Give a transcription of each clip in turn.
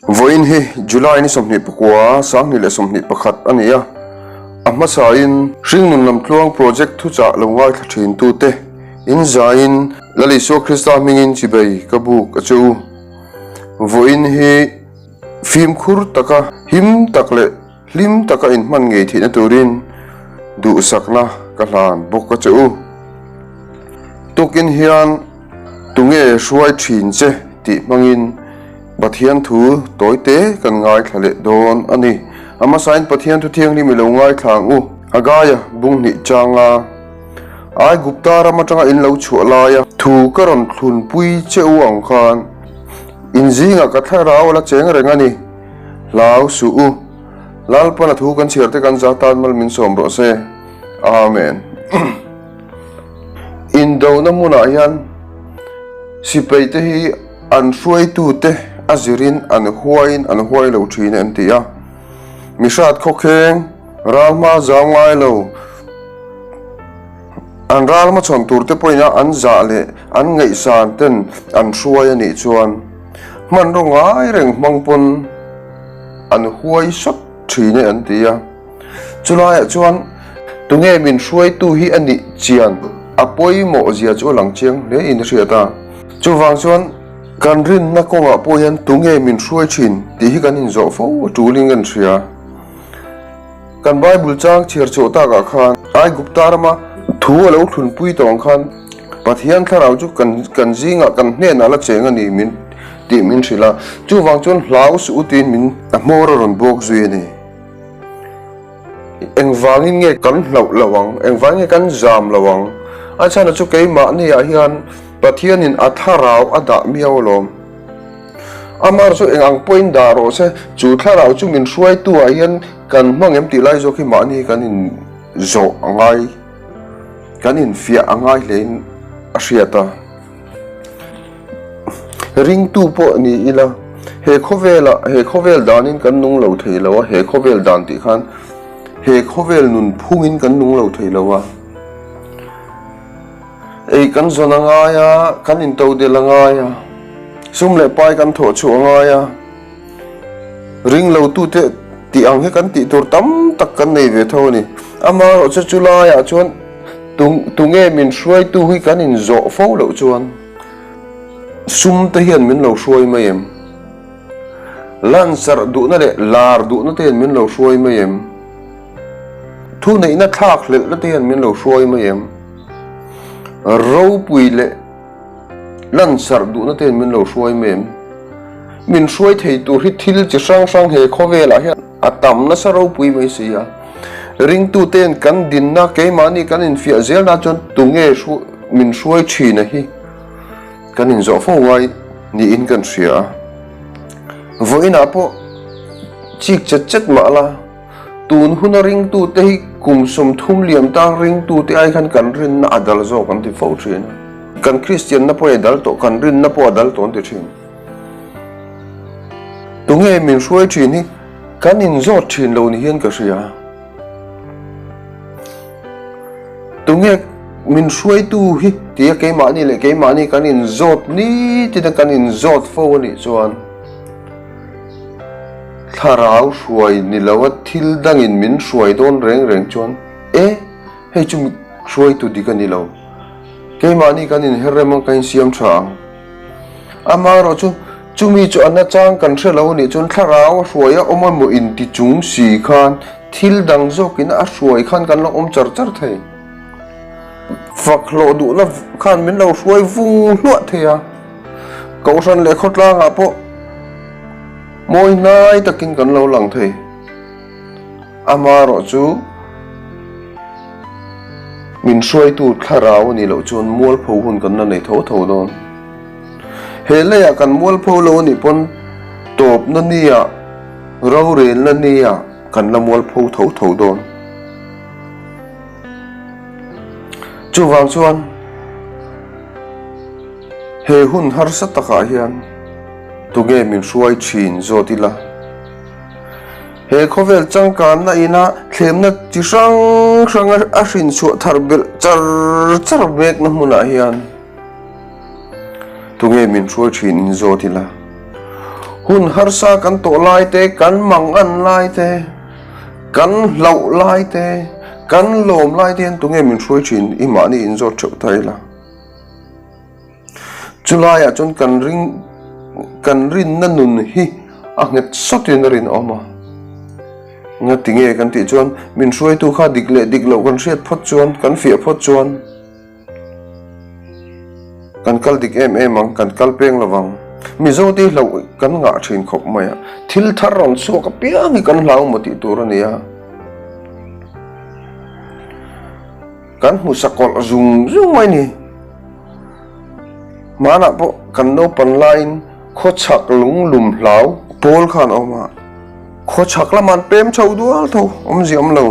Vawiin hi July ni 29, 2021 a ni a, a hmasain Hringnun Lamtluang Project thuchah lo ngaithla thintute inzaiin Lal Isua Krista hmingin chibei ka buk a che u. Vawiin hi fimkhur taka him tak leh Hlim taka inhman ngei theihna turin duhsakna ka hlan bawk a che u. Tukin hian tunge hruai thin che tih hmangin Pathian thu tawi te kan ngaithla leh dawn a ni. A hmasain Pathian thu thianghlim i lo ngaithla ang u. Hagaia bung hnih changa Aigupta ram atanga in lo chhuah laia thu ka rawn thlunpui che u ang khan in zingah ka thlarau a la cheng reng a ni. Hlau suh u. Lalpan a thu kan chhiar te kan za tan mal min sawm rawh se. Amen. Indona hmunah hian sipai te hi an hruaitu te a zirin an huaiin an huai lo thin an ti a. Mi hrat khawkheng, ral hma zau ngai lo, an ral hmachhawn tur te pawhin a an zah leh an ngaihsan ten an hruai a nih chuan, Hmanraw ngai reng hmang pawn an huai sawt thin e an ti a. Chulaiah chuan tunge min hruaitu hi a nih chian a pawimawh zia chu a lang chiang hle in a hriat a. Chuvang chuan kan rinna kawngah pawh hian tunge min hruai thin tih hi kan inzawh fo a tulin kan hria. Kan Bible chang chhiar chhuah takah khan Aigupta rama thu a lo thlunpui tawh ang khan Pathian thlarau chu kan kan zingah kan hnenah la cheng a ni min tih min hrilh a, chuvang chuan hlau suh u tiin min a hmawr a rawn bawk zui a ni. Engvangin nge kan hlauh lo ang? Engvangin nge kan zam lo ang? A chhana chu keimahniah hian Pathianin a thlarau a dah miau alawm. Amar chu eng ang pawhin dah rawh se, chu thlarau chu min hruaitu ah hian kan hmang em tih lai zawk hi mahni kan in zawh a ngai, kan in fiah a ngai hle in a hriat a. Ringtu pawh ni ila, he khawvel ah, he khawvel danin kan nung lo thei lo a, he khawvel dan tih khan he khawvel nun phungin kan nung lo thei lo a. Ei kan zawn a ngai a, kan intodelh a ngai a, sum leh pai kan thawh chhuah a ngai a, ring lo tute tih ang hi kan tih tur tam tak kan nei ve tho a ni. Amaherawhchu chu laiah chuan tunge min hruaitu hi kan inzawh fo loh chuan sum te hian min lo hruai mai em? Lansarh duhna leh lar duhna te hian min lo hruai mai em? Thuneihna thlak hlelhna te hian min lo hruai mai em? Ropui leh lansarh duhna te hian min lo hruai mai em? Min hruai thei tur hi thil chi hrang hrang he khawvelah hian a tam nasa ropui mai si a. Ringtute'n kan dinna keimahni kan infiah zel nan chuan tunge min hruai thin a hi kan inzawh fo ngai niin kan hria a. Vawiinah pawh chik chet chet mah la. Tun huna ringtute hi kum 30 liam tan ringtute ai khan kan rinna a dal zawk an ti fo thin a. Kan Kristianna pawh a dal tawh, kan rinna pawh a dal tawh an ti thin. Tunge min hruai thin hi kan inzawt thin lo ni hian ka hria. Tunge min hruaitu hi tia keimahni leh keimahni kan inzawt nitin a kan inzawt fo a nih chuan, Thlarau hruai ni lo a thil dangin min hruai dawn reng reng chuan e, hei chu hruaitu dik a ni lo. Keimahni kan inher rem ang, ka insiam tha ang. Amaherawh chu, chumi chu a nachang kan hre lo a nih chuan thlarau a hruai a awm emaw inti chung si khan thil dang zawkin a hruai khan kan lo awm char char thei. Fak hlawh duhna khan min lo hruai vung hluah thei a. Kohhran leh khawtlangah pawh mawi hnai takin kan lo lang thei. Amaherawh chu min hruaitu thlarau a nih loh chuan mualpho hun kan la nei tho tho dawn. He leiah kan mualpho lo a nih pawn tawpna nia, rorelna nia kan la mualpho tho tho dawn. Chuvang chuan. He hun harsa takah hian tunge min hruai thin zawt ila? He khawvel changkanna ina thlemna chi hrang hrang a hrin chhuah thar belh char char mekna hmunah hian tunge min hruai thin in zawt ila? Hun harsa kan tawh lai te, kan mangan lai te, kan hlauh lai te, kan lawm lai te hian tunge min hruai thin i mahni inzawt theuh ta ila. Chulaiah chuan kan ring kan rinna nun hi a nghet sawtin a rinawm a. Ngati nge kan tih chuan min hruaitu kha dik leh dik loh kan hriat phawt chuan, kan fiah phawt chuan kan kal dik em em ang, kan kal peng lo vang. Mizo te hi hlauh kan ngah thin khawp mai a, thil thar rawn chhuak apiang hi kan hlau maw tih tur a ni a. Kan hmu sakawlh zung zung mai ni. Hmanah pawh kan naupan laiin khawchhak lunglum hlau pawl khan a awm a, khawchhak lamah an pem chho dual tho, awmzia awm lo.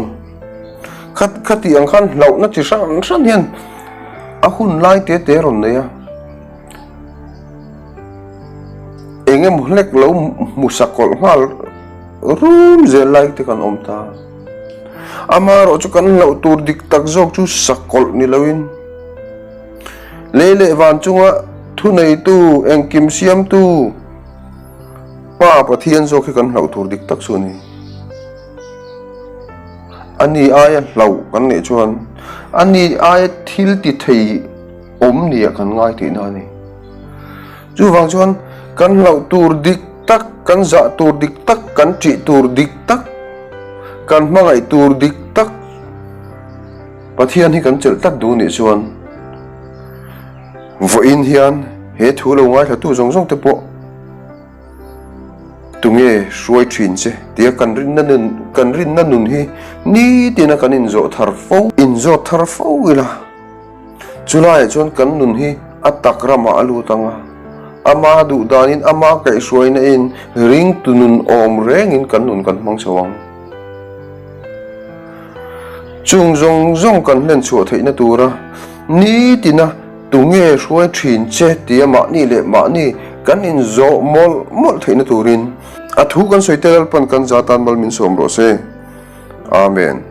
Kha khati ang khan hlauhna chi hran hran hian a hun lai te te rawn nei a. Eng emaw hlek lo hmu sakawlh nghal rum zel lai te kan awm ta. Amaherawh chu kan hlauh tur dik tak zawk chu sakawlh ni loin lei leh van chunga thuneitu, engkim siamtu Pa Pathian zawk hi kan hlauh tur dik tak chu a ni. Ani aia hlauh kan neih chuan ani aia thil ti thei awm nia kan ngai tihna a ni. Chuvang chuan kan hlauh tur dik tak, kan zah tur dik tak, kan ṭih tur dik tak, kan hmangaih tur dik tak Pathian hi kan chelh tlat duh nih chuan vawiin hian he thu lo ngaithlatu zawng zawng te pawh tunge hruai ṭhin che tia kan rinna nun kan rinna nun hi nitin a kan inzawh thar fo inzawt thar fo ila. Chulaiah chuan kan nun hi a tak ramah a lut ang a, ama duh danin ama kaihhruaina in ringtu nun awm rengin kan nun kan hmang chho ang. Chung zawng zawng kan hlen chhuah theihna tura nitina tunge hruai thin che tia mahni leh mahni kan inzawh mawlh mawlh theihna turin a thu kan sawi te Lalpan kan za tan mal min sawm rawh se. Amen.